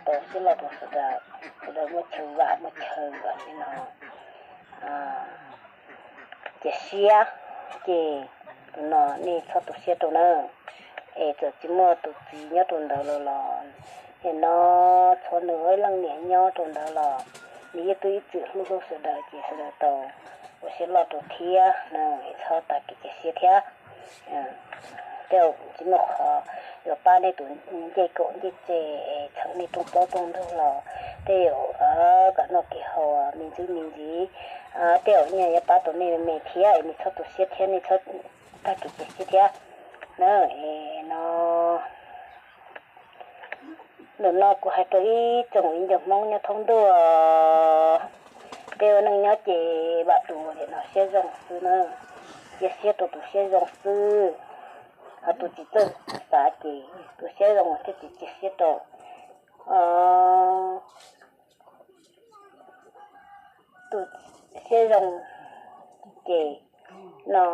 rau sib loj rau sawv daws, sawv daws muaj chaw vam muaj chaw li no cia siab, ces tus no nej txhob tu siab rau na. Es txawm tsis muaj tus txiv nyob rau ntawd los los, nim no txhua nws ib leej niam nyob rau ntawd los, nws yeej twb ib txwm hlub hlub sawv daws ces sawv daws tau ua siab loj rau thiab na. Es txhob tag kev cia siab thiab. Tej tsis muaj qhov yuav pab nej tus ncej kaum ncej tse es txheem nej rooj plaub rooj ntug los, tej zaum kom noj kev haus me ntsis me ntsis, tej zaum nyaj yuav pab tau nej me thiab es nej txhob tu siab thiab, nej txhob tag kev cia siab thiab na. Es no, ntawm no kuv hais rau ib tsoom viv ncaus Hmoob nyob thoob ntuj, tej ua neej nyob ces vam tus niam no siab zoo xwb na, cia siab rau tus siab zoo xwb. Ho tus tsis txawj xav ces tus siab zoo thiaj tsis cia siab rau. Tus siab zoo ces no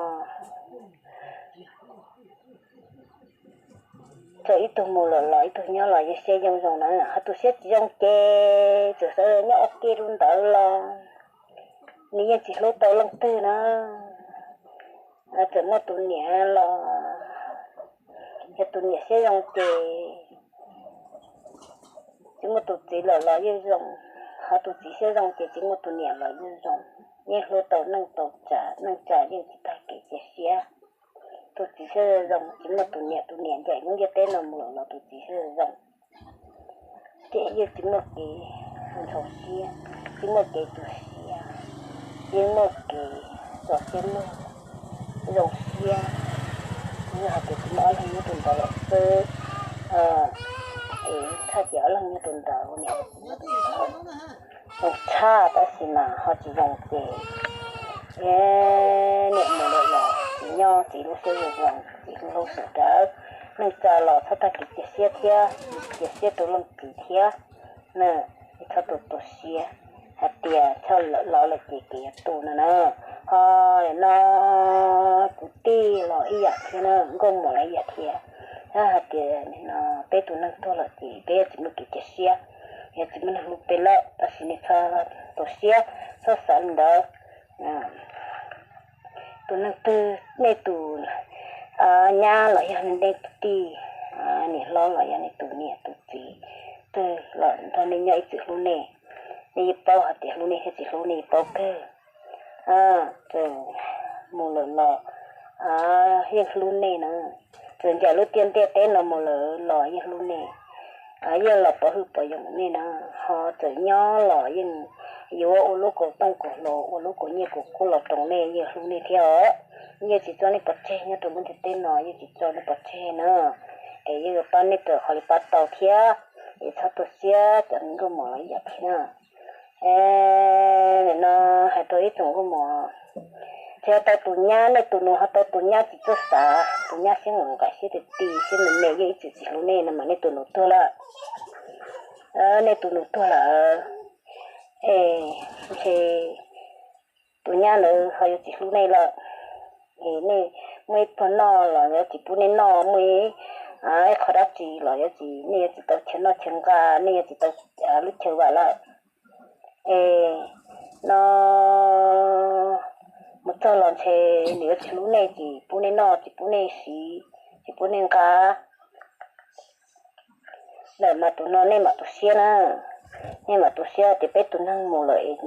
txawm ib tug mus lawm los ib tug nyob los yeej siab zoo zoo na. Ho tus siab tsis zoo ces txawm sawv daws nyob ua ke rau ntawd los nws yeej tsis hlub tau leej twg na. Txawm muaj tus niam los, yog tus niam siab zoo ces tsis muaj tus txiv lawm los yeej zoo, ho tus txiv siab zoo ces tsis muaj tus niam los yeej zoo. Yeej hlub tau neej tau tsav, neej tsa yeej tsis tag kev cia siab. Tus txiv siab zoo tsis muaj tus niam, tus niam ncaim lub ntiaj teb no mus lawm los tus txiv siab zoo, ces yeej tsis muaj kev ntxhov siab, tsis muaj kev tu siab, yeej muaj kev txo siab lug, zoo siab. Yog hais tias tsis muaj ob leeg nyob rau ntawd lawm xwb, es txhaj ces ob leeg nyob rau ntawd niam zoo tshaj, tab sis mas ho tsis zoo ces niam mus lawm los txiv nyob txiv lub siab zoo zoo, txiv hlub hlub sawv daws. Neej tsa los txhob tag kev cia siab thiab, cia siab rau leej txiv thiab. Txhob tu tu siab hais tias choj lawm los lawm ces kev yuav tu no na. Ho no kwv tij los ib yam thiab na, nkauj muam los ib yam thiab. Yog hais tias no peb tus neeg tuag lawm ces peb yuav tsis muaj kev cia siab, yuav tsis muaj neeg hlub peb lawm, tab sis nej txhob tu siab, txhob xav li ntawd. Tus neeg twg, nej tus nyab los yog nej tus tij, niam hlob los yog nej tus niam tus txiv twg los nrog nej nyob ib txwm hlub nej, nej yeej paub hais tias hlub nej thiab tsis hlub nej yeej paub kawg. Txawm mus lawm los yeej hlub nej na, txawm ncaim lub ntiaj teb no mus lawm los yeej hlub nej, yeej los pov hwm pov yoom nej na. Ho txawm nyob los yeej yuav ua lub kaus tooj kaus hlau, ua lub kaus nyiaj kaus kub los roos nej, yeej hlub nej thiab os. Yeej tsis tso nej pov tseg nyob rau lub ntiaj teb no, yeej tsis tso nej pov tseg na. Es yeej yuav pab nej raws qhov li pab tau thiab. Es txhob tu siab, cov me nkauj muam los ib yam thiab. Es nim no hais rau ib tsoom nkauj muam, tsis ho tau tus nyab, nej tus nus ho tau tus nyab tsis txawj xav, tus nyab siab nqaim siab ti ti, siab me me, yeej ib txwm tsis hlub nej no mas nej tus nus tuag lawm. Nej tus nus tuag lawm, es ntshe tus nyab ntawd ho yuav tsis hlub nej lawm. Es nej muaj ib pluag noj los yuav tsis pub nej noj, muaj ib qho dab tsi los yuav tsis, nej yuav tsis tau chaw noj chaw nqa, nej yuav tsis tau lub chaw vam lawm. Es no mus txog los ntshe nws yuav tsis hlub nej, tsis pub nej noj, tsis pub nej siv, tsis pub nej nqa lawm mas tus no nej mam tu siab na. Nej mam tu siab tias peb tus neeg mus lawm es